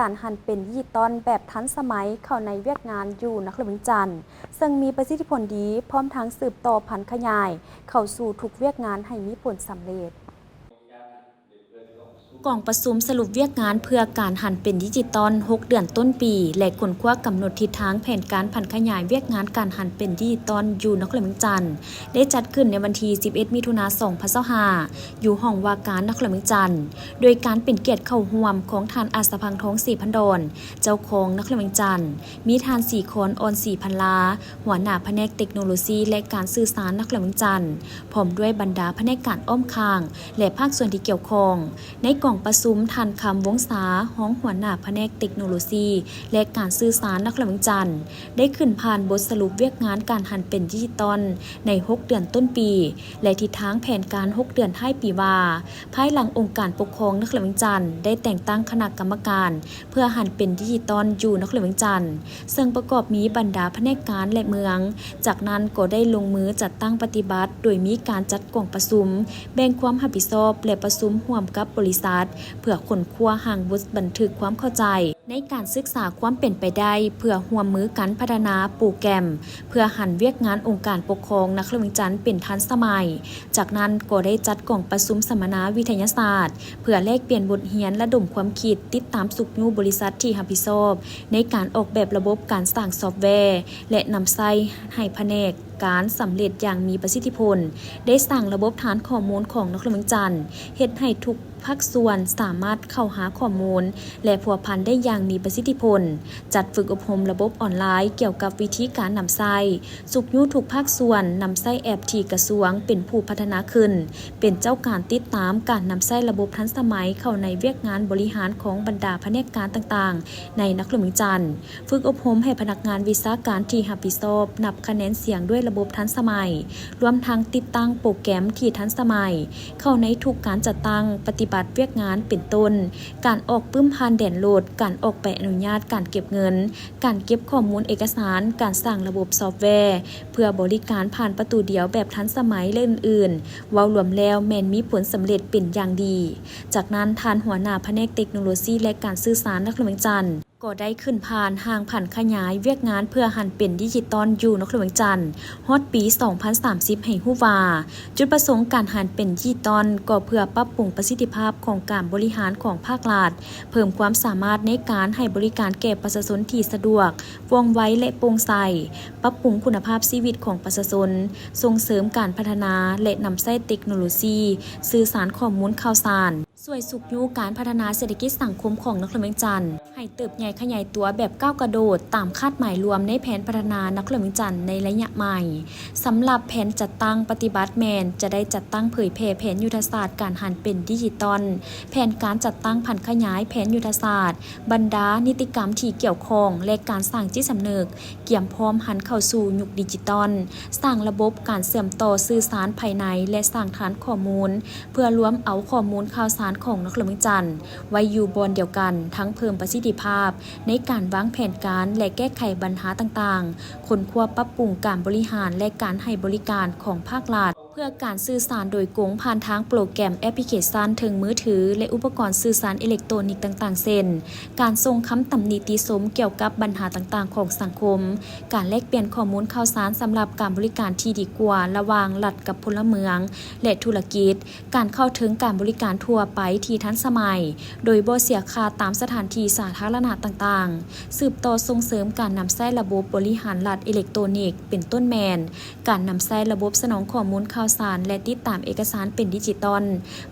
ການຫັນເປັນດິຈິຕອນແບບທັນສະໄໝເຂົ້າໃນວຽກງານຢູ່ນະຄອນຫຼວງວຽງຈັນ, ເຊິ່ງມີປະສິດທິຜົນດີ, ພ້ອມທັງສືບຕໍ່ຜັນຂະຫຍາຍເຂົ້າສູ່ທຸກວຽກງານໃຫ້ມີຜົນສຳເລັດ. ກອງປະຊຸມສະຫຼຸບວຽກງານເພື່ອການຫັນເປັນດິຈິຕອນຫົກເດືອນຕົ້ນປີ ແລະ ຄົ້ນຄວ້າກຳນົດທິດທາງແຜນການຜັນຂະຫຍາຍວຽກງານການຫັນເປັນດິຈິຕອນຢູ່ນະຄອນຫຼວງວຽງຈັນ ໄດ້ຈັດຂຶ້ນໃນວັນທີສິບເອັດ ມິຖຸນາ ສອງພັນຊາວຫ້າ ຢູ່ຫ້ອງວ່າການນະຄອນຫຼວງວຽງຈັນ, ໂດຍການເປັນກຽດເຂົ້າຮ່ວມຂອງທ່ານ ອາດສະພັງ ທອງສີພັນດອນ ເຈົ້າຄອງນະຄອນຫຼວງວຽງຈັນ, ມີທ່ານ ສີຄອນ ອ່ອນສີພັນລາ ຫົວໜ້າພະແນກເຕັກໂນໂລຊີ ແລະ ການສື່ສານນະຄອນຫຼວງວຽງຈັນ, ພ້ອມດ້ວຍບັນດາພະແນກການອ້ອມຂ້າງ ແລະ ພາກສ່ວນທີ່ກ່ຽວຂ້ອງ. ໃນກອງປະຊຸມ, ທ່ານ ຄຳ ວົງສາ ຮອງຫົວໜ້າພະແນກເຕັກໂນໂລຊີ ແລະ ການສື່ສານນະຄອນຫຼວງວຽງຈັນ ໄດ້ຂຶ້ນຜ່ານບົດສະຫຼຸບວຽກງານການຫັນເປັນດິຈິຕອນໃນຫົກເດືອນຕົ້ນປີ ແລະ ທິດທາງແຜນການຫົກເດືອນທ້າຍປີວ່າ, ພາຍຫຼັງອົງການປົກຄອງນະຄອນຫຼວງວຽງຈັນໄດ້ແຕ່ງຕັ້ງຄະນະກຳມະການເພື່ອຫັນເປັນດິຈິຕອນຢູ່ນະຄອນຫຼວງວຽງຈັນ, ເຊິ່ງປະກອບມີບັນດາພະແນກການ ແລະ ເມືອງ. ຈາກນັ້ນກໍໄດ້ລົງມືຈັດຕັ້ງປະຕິບັດ ໂດຍມີການຈັດກອງປະຊຸມ, ແບ່ງຄວາມຮັບຜິດຊອບ ແລະ ປະຊຸມຮ່ວມກັບບໍລິສັດ ເພື່ອຄົ້ນຄວ້າຮ່າງບົດບັນທຶກຄວາມເຂົ້າໃຈ ໃນການສຶກສາຄວາມເປັນໄປໄດ້ ເພື່ອຮ່ວມມືກັນພັດທະນາໂປຣແກຣມ ເພື່ອຫັນວຽກງານອົງການປົກຄອງນະຄອນຫຼວງວຽງຈັນເປັນທັນສະໄໝ. ຈາກນັ້ນກໍໄດ້ຈັດກອງປະຊຸມສຳມະນາວິທະຍາສາດ ເພື່ອແລກປ່ຽນບົດຮຽນ, ລະດົມຄວາມຄິດ, ຕິດຕາມຊຸກຍູ້ບໍລິສັດທີ່ຮັບຜິດຊອບໃນການອອກແບບລະບົບການສ້າງຊອບແວ ແລະ ນຳໃຊ້ໃຫ້ພະແນກການສຳເລັດຢ່າງມີປະສິດທິຜົນ, ໄດ້ສ້າງລະບົບຖານຂໍ້ມູນຂອງນະຄອນຫຼວງວຽງຈັນ, ເຮັດໃຫ້ທຸກ ພາກສ່ວນສາມາດເຂົ້າຫາຂໍ້ມູນ ແລະ ພົວພັນໄດ້ຢ່າງມີປະສິດທິຜົນ, ຈັດຝຶກອົບຮົມລະບົບອອນລາຍກ່ຽວກັບວິທີການນຳໃຊ້, ຊຸກຍູ້ທຸກພາກສ່ວນນຳໃຊ້ແອັບທີ່ກະຊວງເປັນຜູ້ພັດທະນາຂຶ້ນ, ເປັນເຈົ້າການຕິດຕາມການນຳໃຊ້ລະບົບທັນສະໄໝເຂົ້າໃນວຽກງານບໍລິຫານຂອງບັນດາພະແນກການຕ່າງໆໃນນະຄອນຫຼວງວຽງຈັນ. ຝຶກອົບຮົມໃຫ້ພະນັກງານວິຊາການທີ່ຮັບຜິດຊອບນັບຄະແນນສຽງດ້ວຍລະບົບທັນສະໄໝ, ລວມທັງຕິດຕັ້ງໂປຣແກຣມທີ່ທັນສະໄໝເຂົ້າໃນທຸກການຈັດຕັ້ງປະຕິບັດວຽກງານ ເປັນຕົ້ນ ການອອກປຶ້ມຜ່ານແດນລົດ, ການອອກໃບອະນຸຍາດການເກັບເງິນ, ການເກັບຂໍ້ມູນເອກະສານ, ການສ້າງລະບົບຊອບແວເພື່ອບໍລິການຜ່ານປະຕູດຽວແບບທັນສະໄໝ ແລະ ອື່ນໆ. ເວົ້າລວມແລ້ວແມ່ນມີຜົນສຳເລັດເປັນຢ່າງດີ. ຈາກນັ້ນ, ທ່ານຫົວໜ້າພະແນກເຕັກໂນໂລຊີ ແລະ ການສື່ສານນະຄອນຫຼວງວຽງຈັນ ກໍໄດ້ຂຶ້ນຜ່ານຮ່າງຜັນຂະຫຍາຍວຽກງານເພື່ອຫັນເປັນດິຈິຕອນຢູ່ນະຄອນຫຼວງວຽງຈັນຮອດປີສອງພັນສາມສິບ ໃຫ້ຮູ້ວ່າ ຈຸດປະສົງການຫັນເປັນດິຈິຕອນ ກໍເພື່ອປັບປຸງປະສິດທິພາບຂອງການບໍລິຫານຂອງພາກລັດ, ເພີ່ມຄວາມສາມາດໃນການໃຫ້ບໍລິການແກ່ປະຊາຊົນທີ່ສະດວກ, ວ່ອງໄວ ແລະ ໂປ່ງໃສ, ປັບປຸງຄຸນນະພາບຊີວິດຂອງປະຊາຊົນ, ສົ່ງເສີມການພັດທະນາ ແລະ ນຳໃຊ້ເຕັກໂນໂລຊີສື່ສານຂໍ້ມູນຂ່າວສານ, ຊ່ວຍຊຸກຍູ້ການພັດທະນາເສດຖະກິດສັງຄົມຂອງນະຄອນຫຼວງວຽງຈັນ ໃຫ້ເຕີບໃຫຍ່ຂະຫຍາຍຕົວແບບກ້າວກະໂດດ ຕາມຄາດໝາຍລວມໃນແຜນພັດທະນານະຄອນຫຼວງວຽງຈັນໃນໄລຍະໃໝ່. ສຳລັບແຜນຈັດຕັ້ງປະຕິບັດແມ່ນຈະໄດ້ຈັດຕັ້ງເຜີຍແຜ່ແຜນຍຸດທະສາດການຫັນເປັນດິຈິຕອນ, ແຜນການຈັດຕັ້ງຜັນຂະຫຍາຍແຜນຍຸດທະສາດ, ບັນດານິຕິກຳທີ່ກ່ຽວຂ້ອງ ແລະ ການສ້າງຈິດສຳນຶກ ກຽມພ້ອມຫັນເຂົ້າສູ່ຍຸກດິຈິຕອນ, ສ້າງລະບົບການເຊື່ອມຕໍ່ສື່ສານພາຍໃນ ແລະ ສ້າງຖານຂໍ້ມູນ ເພື່ອລວມເອົາຂໍ້ມູນຂ່າວສານຂອງນະຄອນຫຼວງວຽງຈັນໄວ້ຢູ່ບ່ອນດຽວກັນ, ທັງເພີ່ມປະສິດທິພາບໃນການວາງແຜນການ ແລະ ແກ້ໄຂບັນຫາຕ່າງໆ, ຄົ້ນຄວ້າປັບປຸງການບໍລິຫານ ແລະ ການໃຫ້ບໍລິການຂອງພາກລັດ ເພື່ອການສື່ສານໂດຍກົງຜ່ານທາງໂປຣແກຣມແອັບພລິເຄຊັນເທິງມືຖື ແລະ ອຸປະກອນສື່ສານເອເລັກໂຕນິກຕ່າງໆ ເຊັ່ນ ການສົ່ງຄຳຕຳໜິຕິຊົມກ່ຽວກັບບັນຫາຕ່າງໆຂອງສັງຄົມ, ການແລກປ່ຽນຂໍ້ມູນຂ່າວສານສຳລັບການບໍລິການທີ່ດີກວ່າລະຫວ່າງລັດກັບພົນລະເມືອງ ແລະ ທຸລະກິດ, ການເຂົ້າເຖິງການບໍລິການທົ່ວໄປທີ່ທັນສະໄໝ ໂດຍບໍ່ເສຍຄ່າຕາມສະຖານທີ່ສາທາລະນະຕ່າງໆ, ສືບຕໍ່ສົ່ງເສີມການນຳໃຊ້ລະບົບບໍລິຫານລັດເອເລັກໂຕນິກ ເປັນຕົ້ນແມ່ນ ການນຳໃຊ້ລະບົບສະໜອງຂໍ້ມູນຂ່າວສານ ແລະ ຕິດຕາມເອກະສານເປັນດິຈິຕອນ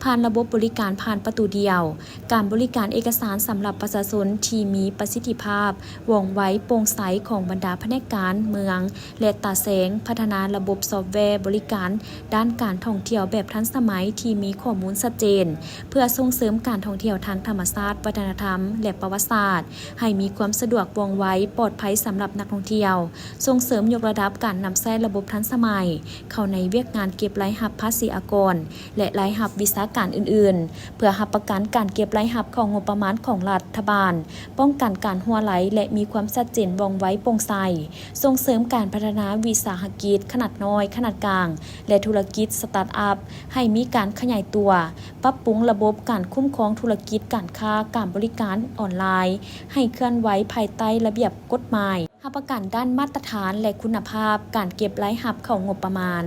ຜ່ານລະບົບບໍລິການຜ່ານປະຕູດຽວ, ການບໍລິການເອກະສານສຳລັບປະຊາຊົນທີ່ມີປະສິດທິພາບ, ວ່ອງໄວ, ໂປ່ງໃສຂອງບັນດາພະແນກການເມືອງ ແລະ ຕາແສງ, ພັດທະນາລະບົບຊອບແວບໍລິການດ້ານການທ່ອງທ່ຽວແບບທັນສະໄໝທີ່ມີຂໍ້ມູນຊັດເຈນ ເພື່ອສົ່ງເສີມການທ່ອງທ່ຽວທາງທຳມະຊາດ, ວັດທະນະທຳ ແລະ ປະຫວັດສາດ ໃຫ້ມີຄວາມສະດວກ, ວ່ອງໄວ, ປອດໄພສຳລັບນັກທ່ອງທ່ຽວ, ສົ່ງເສີມຍົກລະດັບການນຳໃຊ້ລະບົບທັນສະໄໝເຂົ້າໃນວຽກງານ ເກັບລາຍຮັບພາສີອາກອນ ແລະ ລາຍຮັບວິຊາການອື່ນໆ ເພື່ອຮັບປະກັນການເກັບລາຍຮັບເຂົ້າງົບປະມານຂອງລັດຖະບານ, ປ້ອງກັນການຮົ່ວໄຫຼ ແລະ ມີຄວາມຊັດເຈນ ວ່ອງໄວ ໂປ່ງໃສ, ສົ່ງເສີມການພັດທະນາວິສາຫະກິດຂະໜາດນ້ອຍ, ຂະໜາດກາງ ແລະ ທຸລະກິດສະຕາດອັບ ໃຫ້ມີການຂະຫຍາຍຕົວ, ປັບປຸງລະບົບການຄຸ້ມຄອງທຸລະກິດການຄ້າການບໍລິການອອນລາຍ ໃຫ້ເຄື່ອນໄຫວພາຍໃຕ້ລະບຽບກົດໝາຍ, ຮັບປະກັນດ້ານມາດຕະຖານ ແລະ ຄຸນນະພາບການເກັບລາຍຮັບເຂົ້າງົບປະມານ.